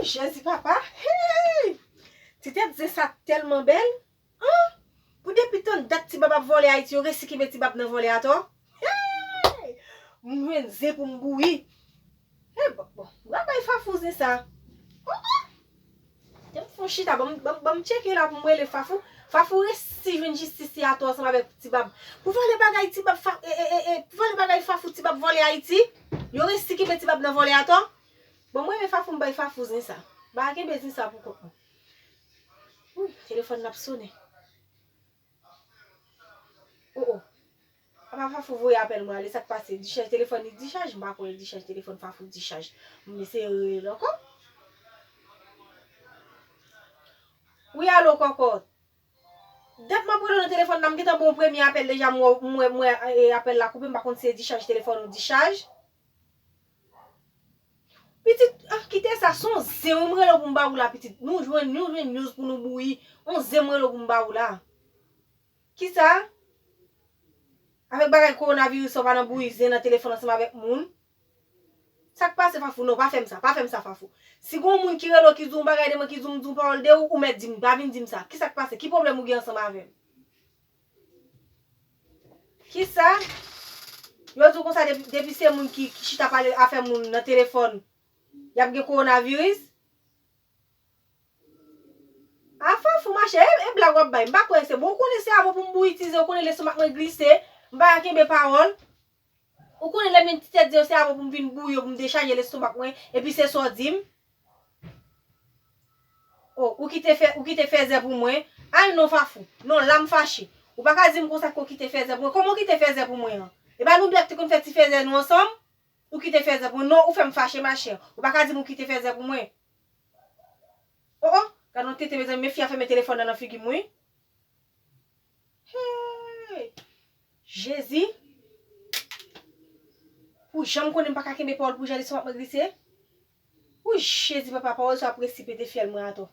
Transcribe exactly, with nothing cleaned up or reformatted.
Jezi papa, hey! Ti tèt zen sa tèlman bèl. An! Pou depi tann dat Ti Bab ap vòlè Ayiti, yo resi kenbe Ti Bab nan vòlè atò. Hey! M jwenn zen pou m bouyi. Hey, bon, bon, m pral bay Fafou zen sa. Oh, oh! Te m fon chita, ban m, ban m, ban m tcheke la pou m rele Fafou. Fafou resi jwenn jistis li atò ansanm avèk Ti Bab. Pou vòlè bagay Ti Bab, Fa, e, e, e, e, pou vòlè bagay Fafou, Ti Bab vòlè Ayiti. Yo resi kenbe Ti Bab nan vòlè atò. Bon, mwen rele Fafou, m bay Fafou zen sa. Ba kenbe zen sa pou kont mwen. Wi, telefòn nan ap sonnen. Oh, oh. Apa Fafou voye apèl mwen ale, sa k pase? Dichaj telefòn li dichaj? M pa kwè dichaj telefòn Fafou dichaj. M eseye rele l ankò. Wi, alo, kòkòt. Dat m ap rele w nan telefòn nan, m gentan ba w premye apèl deja, m wè, m wè, m wè, e, apèl la koupe, m pa konn si se dichaj telefòn ou dichaj. Pitit, ah, kite sa, se yon zen wi m rele w pou m ba ou la, pitit. Nou jwenn, nou jwenn news pou nou bouyi. Yon zen m rele w pou m ba ou la. Kisa? Avèk bagay kowonaviris sa, w pa nan bouyi zen nan telefòn ansanm avèk moun. Sa k pase, Fafou? Non, pa fè m sa, pa fè m sa, Fafou. Si gon moun ki rele w, ki di w yon bagay de mwen, ki di w m di w pawòl de ou, ou mèt di m, pa vin di m sa. Kisa k pase? Ki pwoblèm ou gen ansanm avè m? Kisa? Yo di w konsa depi, depi se moun ki, ki chita pale afè moun nan telefòn, y ap gen kowonaviris? A Fafou, machè, e, e blag w ap bay. M pa kwè se bon. Ou konnen se avè w pou m bouyi ti zen, ou konnen lestomak mwen glise, m pa ka kenbe pawòl. Ou konnen lè m gen ti tèt zen yo, se avè w pou m vin bouyi yo, pou m dechaje lestomak mwen, epi se sa w di m. Oh, ou kite fè, ou kite fèzè pou mwen. Ay non, Fafou. Non, la m fache. Ou pa ka di m konsa ke w kite fèzè pou mwen. Kòman w kite fèzè pou mwen an? E pa nou de k te konn fè ti fèzè nou ansanm? Ou kite fèzè pou mwen. Non, ou fè m fache, machè. Ou pa ka di m ou kite fèzè pou mwen. Oh, oh, gad yon tenten, mezanmi, men fi a fèmen telefòn nan nan figi m, wi. Hey! Jezi! Pou jan m konnen m pa ka kenbe pawòl, pou jan lestomak mwen glise. Wi, Jezi, papa, pawòl sa ap resi pete fyèl mwen atò.